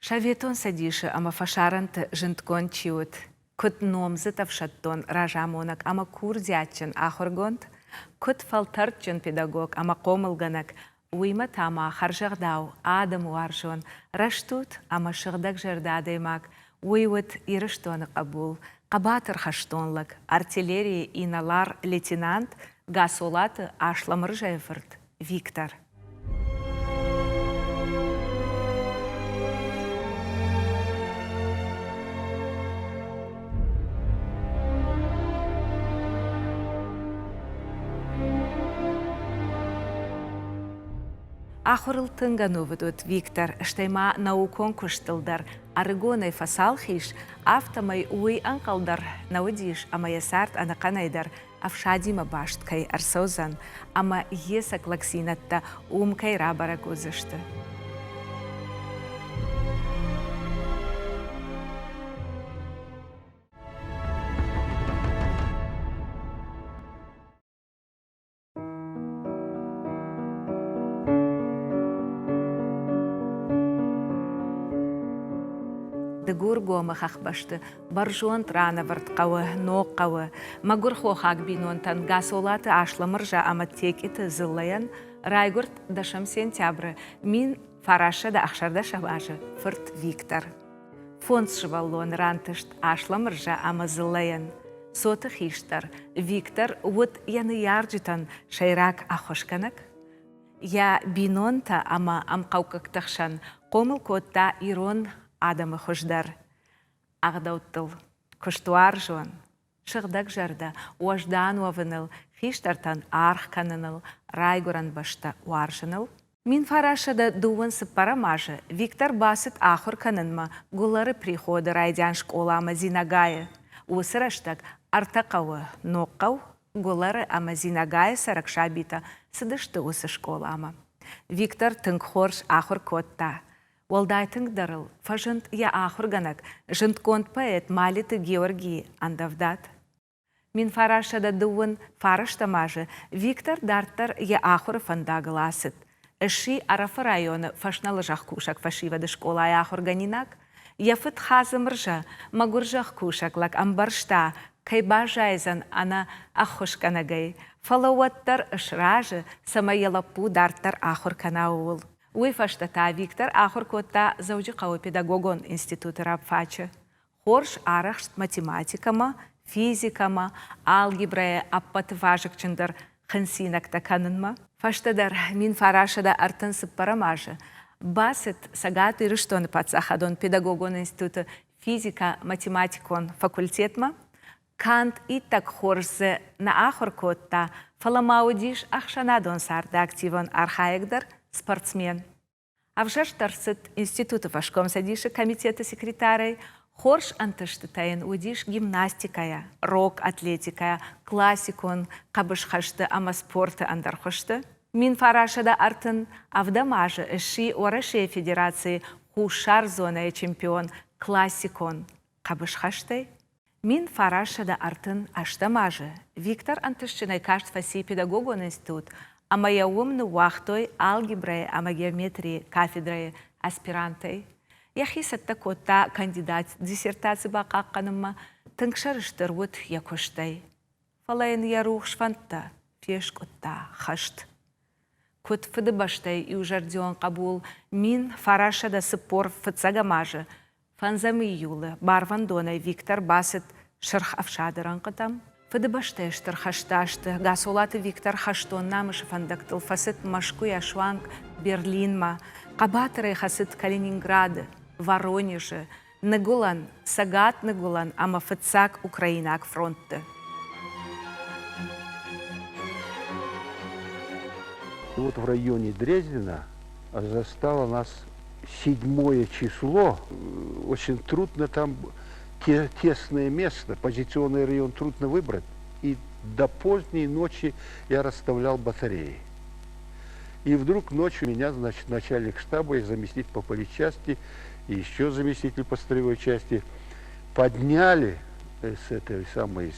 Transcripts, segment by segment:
Советон Цӕдисы ӕмӕ фӕсарӕнты зындгонд чи уыд, куыд номдзыд ӕфсӕддон разамонӕг ӕмӕ курдиатджын ахуыргонд, куыд фӕлтӕрдджын педагог ӕмӕ хъомылгӕнӕг, уыимӕ та ма хӕрзӕгъдау, адӕмуарзон, рӕстуд ӕмӕ сыгъдӕгзӕрдӕ адӕймаг, уый уыд Ирыстоны хъӕбул, хъӕбатыр хӕстон лӕг, артиллерийы инӕлар-лейтенант Гасолаты Асламырзӕйы фырт Виктор. Ахуырыл тынг ӕнувыд уыд Виктор, стӕй ма наукон куыстыл дӕр ӕрыгонӕй фӕцалх ис, афтӕмӕй уый ӕнхъӕл дӕр нӕ уыдис ӕмӕ йӕ цард ӕнӕхъӕнӕй дӕр ӕфсадимӕ баст кӕй ӕрцӕудзӕн ӕмӕ йе цӕг лӕгдзинӕдтӕ уым кӕй рабӕрӕг уыдзысты. Дыгургомы хӕхбӕсты бӕрзонд ранӕвӕрд хъӕуы Ног хъӕуы мӕгуыр хохаг бинонтӕн Гасолаты Асламырза ӕмӕ Текъиты Дзыллӕйӕн райгуырд дӕсӕм сентябры 1916 азы фырт Виктор. Фондз сывӕллоны рантыст Асламырза ӕмӕ Дзыллӕйӕн. Цоты хистӕр Виктор уыд йӕ ныййарджытӕн сӕйраг ӕххуысгӕнӕг. Йӕ бинонтӕ ӕмӕ ӕмхъӕуккӕгты хсӕн хъомыл кодта ирон адӕмы хуыздӕр ӕгъдӕуттыл, куыстуарзон, сыгъдӕгзӕрдӕ, уӕздан уӕвыныл, хистӕртӕн аргъ кӕныныл, райгуырӕн бӕстӕ уарзыныл. 1924 азы Виктор бацыд ахуыр кӕнынмӕ Гуылӕры приходы райдиан скъоламӕ Дзинагайы. Уыцы рӕстӕг ӕртӕ хъӕуы Ногхъӕу, Гуылӕры ӕмӕ Дзинагайы цӕрӕг сабитӕ цыдысты уыцы скъоламӕ. Виктор тынг хорз ахуыр кодта. Уӕлдай тынгдӕр ыл фӕзынд йӕ ахуыргӕнӕг, зындгонд поэт Малиты Георгийы ӕндӕвдад. 1929 азы Виктор дарддӕр йӕ ахуыры фӕндагыл ацыд. Сси Ӕрӕфы районы Фӕснӕлы зӕхкусӕг фӕсивӕды скъолайы ахуыргӕнинаг. Йӕ фыд Хадзымырзӕ, мӕгуыр зӕхкусӕг лӕг ӕмбӕрста, кӕй баззайдзӕн ӕнӕ ӕххуысгӕнӕгӕй, фӕлӕ уӕддӕр сразы, цӕмӕй йӕ лӕппу дарддӕр ахуыр кӕна, ууыл. Уый фӕстӕ та Виктор ахуыр кодта Дзӕуджыхъӕуы педагогон институты рабфачы. Хорз арӕхст математикӕмӕ, физикӕмӕ, алгебрӕйы ӕппӕты вазыгджындӕр хынцинӕгтӕ кӕнынмӕ. Фӕстӕдӕр 1934 азы бацыд Цӕгат Ирыстоны паддзахадон педагогон институты физикӕ-математикон факультетмӕ. Канд иттӕг хорз дзы нӕ ахуыр кодта, фӕлӕ ма уыдис ӕхсӕнадон царды активон архайӕг дӕр, спортсмен. Ӕвзӕрст ӕрцыд институты фӕскомцӕдисы комитеты секретарӕй, хорз ӕнтыстытӕ йын уыдис гимнастикӕйӕ, рог атлетикӕйӕ, классикон хъӕбысхӕсты ӕмӕ спорты ӕндӕр хуызты. 1937 азы сси Уӕрӕсейы Федерацийы Хуссар зонӕйы чемпион классикон хъӕбысхӕстӕй. 1938 азы Виктор ӕнтыстджынӕй каст фӕци педагогон институт ӕмӕ йӕ уым ныууагътой алгебрӕйы ӕмӕ геометрийы кафедрӕйы аспирантӕй. Йӕхи цӕттӕ кодта кандидат диссертаци бахъахъхъӕнынмӕ, тынг сӕрыстыр уыд йӕ куыстӕй. Фӕлӕ йын йӕ рухс фӕндтӕ фескъуыдта хӕст. Куыд Фыдыбӕстӕйы иузӕрдион хъӕбул 1945 азы Фӕндзӕм июлы барвӕндонӕй Виктор бацыд Сырх ӕфсады рӕнхъытӕм. Фыдыбӕстӕйы Стыр хӕсты азты Гасолаты Виктор хӕстон намысы фӕндӕгтыл фӕцыд Мӕскуыйӕ суанг Берлинмӕ, хъӕбатырӕй хӕцыд Калининграды, Воронежы, Ныгуылӕн, Цӕгат-Ныгуылӕн ӕмӕ фыццаг Украинаг фронтты. И вот в районе Дрездена застало нас седьмое число. Очень трудно там, тесное место, позиционный район трудно выбрать. И до поздней ночи я расставлял батареи. И вдруг ночью меня, значит, начальник штаба и заместитель по политчасти, и еще заместитель по строевой части подняли с этой самой,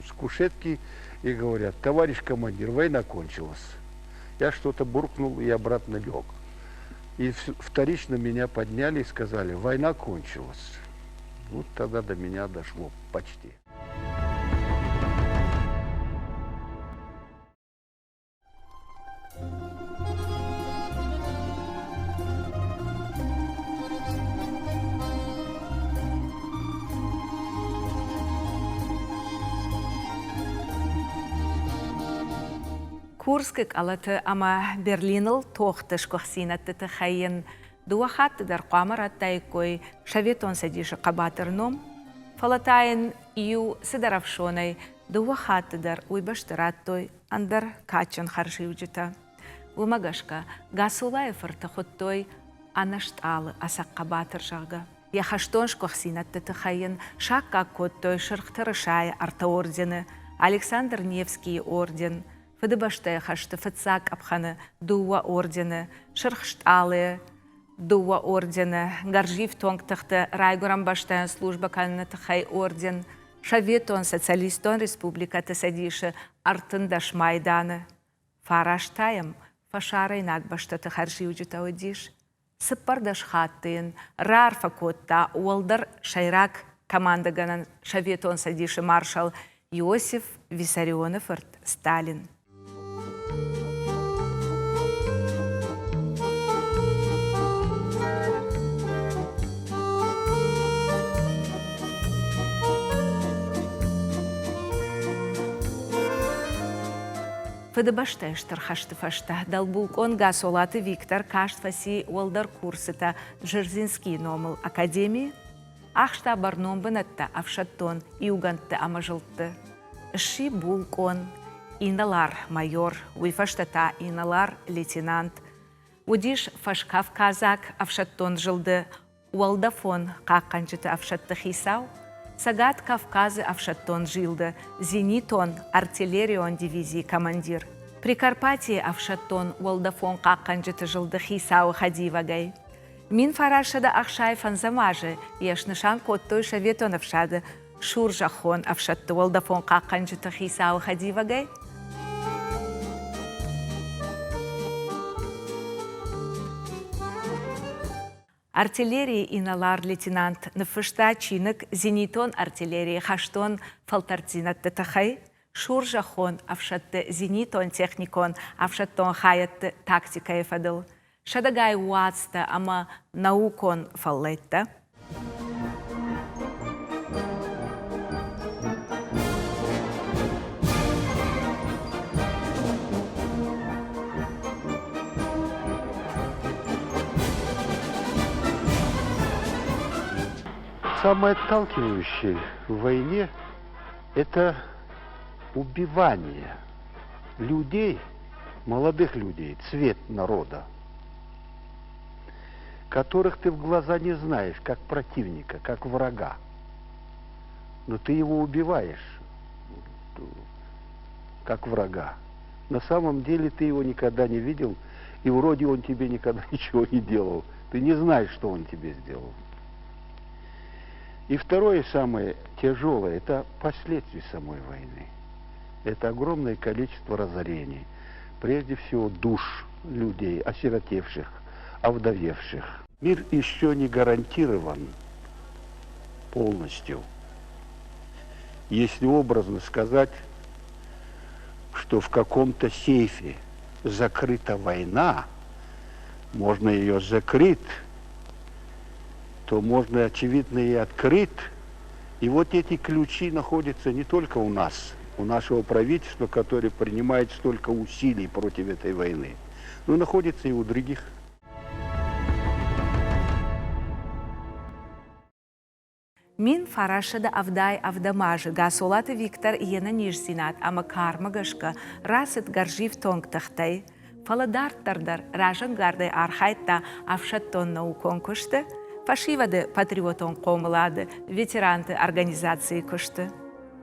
с кушетки и говорят, товарищ командир, война кончилась. Я что-то буркнул и обратно лег. И вторично меня подняли и сказали, война кончилась. Вот тогда до меня дошло почти. Курскы къӕлӕты ӕмӕ Берлиныл тохты сгуыхтдзинӕдты тыххӕй йын дыууӕ хатты дӕр хъуамӕ радтаиккой Советон Цӕдисы хъӕбатыр ном, фӕлӕ та йын иу цыдӕр ӕфсонӕй дыууӕ хатты дӕр уый бӕсты радтой ӕндӕр кадджын хӕрзиуджытӕ. Уымӕ гӕсгӕ Гасолайы фырты хуыдтой ӕнӕстъалы ӕцӕг хъӕбатыр, зӕгъгӕ. Йӕ хӕстон сгуыхтдзинӕдты тыххӕй йын саккаг кодтой Сырх Тырысайы ӕртӕ ордены, Александр Невскийы орден, Фыдыбӕстӕйы хӕсты фыццаг къӕпхӕны дыууӕ ордены, Сырх Стъалыйы дыууӕ ордены, Гӕрзифтонг тыхты Райгуырӕн бӕстӕйӕн службӕ кӕныны тыххӕй орден, Советон Социалистон Республикӕты Цӕдисы 13 майданы. Фараст та йӕм фӕсарӕйнаг бӕстӕты хӕрзиуджытӕ уыдис. 14 хатты йын раарфӕ кодта уӕлдӕр сӕйраг командӕгӕнӕн Советон Цӕдисы маршал Иосиф Виссарионы фырт Сталин. Фыдыбӕстӕйы Стыр хӕсты фӕстӕ дӕлбулкъон Гасолаты Виктор каст фӕци уӕлдӕр курсытӕ Дзержинскийы номыл академийы, ахста бӕрнон бынӕттӕ ӕфсӕддон иугӕндты ӕмӕ зылдты. Сси булкъон, инӕлар-майор, уый фӕстӕ та инӕлар-лейтенант. Уыдис фӕскавказаг ӕфсӕддон зылды уӕлдӕфон хъахъхъӕнджыты ӕфсӕдты хицау, Цӕгат Кавказы ӕфсӕддон зилды зенитон артиллерион дивизийы командир, Прикарпатийы ӕфсӕддон уӕлдӕфон хъахъхъӕнджыты зылды хицауы хӕдивӕгӕй. 1965 азы йӕ снысан кодтой Советон ӕфсады сурзӕххон ӕфсӕдты уӕлдӕфон хъахъхъӕнджыты хицауы хӕдивӕгӕй. Артиллерийы инӕлар-лейтенант ныффыста чиныг зенитон артиллерийы хӕстон фӕлтӕрддзинӕдты тыххӕй, сурзӕххон ӕфсӕдты зенитон-техникон ӕфсӕддон хайӕдты тактикӕйы фӕдыл, сӕдӕгай уацтӕ ӕмӕ наукон фӕллӕйттӕ. Самое отталкивающее в войне – это убивание людей, молодых людей, цвет народа, которых ты в глаза не знаешь, как противника, как врага. Но ты его убиваешь, как врага. На самом деле ты его никогда не видел, и вроде он тебе никогда ничего не делал. Ты не знаешь, что он тебе сделал. И второе, самое тяжелое, это последствия самой войны. Это огромное количество разорений. Прежде всего душ людей, осиротевших, овдовевших. Мир еще не гарантирован полностью. Если образно сказать, что в каком-то сейфе закрыта война, можно ее закрыть, то можно, очевидно, и открыть. И вот эти ключи находятся не только у нас, у нашего правительства, которое принимает столько усилий против этой войны, но находятся и у других. 1977 азы Гасолаты Виктор йе нӕниздзинад ӕмӕ кармӕ гӕсгӕ рацыд гӕрзифтонг тыхтӕй, фӕлӕ дарддӕр дӕр разӕнгардӕй архайдта ӕфсӕддон наукон куысты, фӕсивӕды патриотон хъомылады, ветеранты организацийы куысты.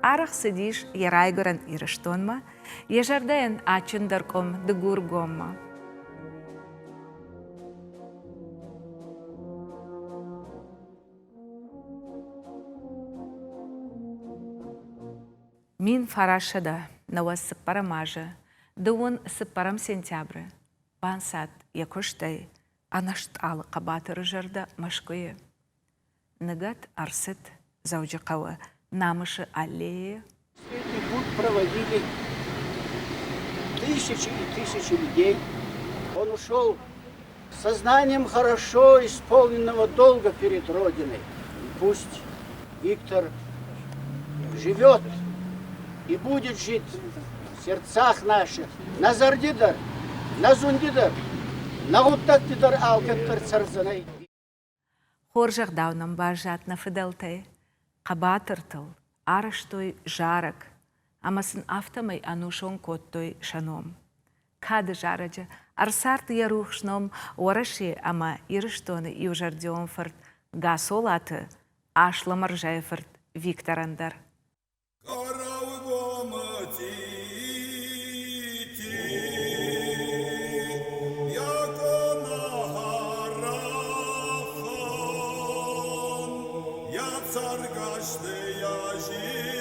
Арӕх цыдис йӕ райгуырӕн Ирыстонмӕ, йӕ зӕрдӕйӕн адджындӕр къуым Дыгургоммӕ. 1994 азы дыууын цыппӕрӕм сентябры банцад йӕ куыстӕй. Ӕнӕстъалы хъӕбатыры зӕрдӕ Мӕскуыйы. Ныгӕд ӕрцыд Дзӕуджыхъӕуы Намысы аллейы. Этот путь проводили тысячи и тысячи людей. Он ушел сознанием хорошо исполненного долга перед Родиной. И пусть Виктор живет и будет жить в сердцах наших. Нӕ зӕрди дӕр, нӕ зунди дӕр, нӕ гъуддӕгти дӕр алкӕддӕр цӕрдзӕнӕй. Хорз ӕгъдау нӕм баззад нӕ фыдӕлтӕй. Хъӕбатыртыл арӕзтой зарӕг ӕмӕ сын афтӕмӕй ӕнусон кодтой сӕ ном. Кады зарӕджы ӕрцард йӕ рухс ном Уӕрӕсе ӕмӕ Ирыстоны иузӕрдион фырт Гасолаты Аслӕмырзӕйы фырт Викторӕн дӕр. Цӕргӕсты йӕ зилӕн.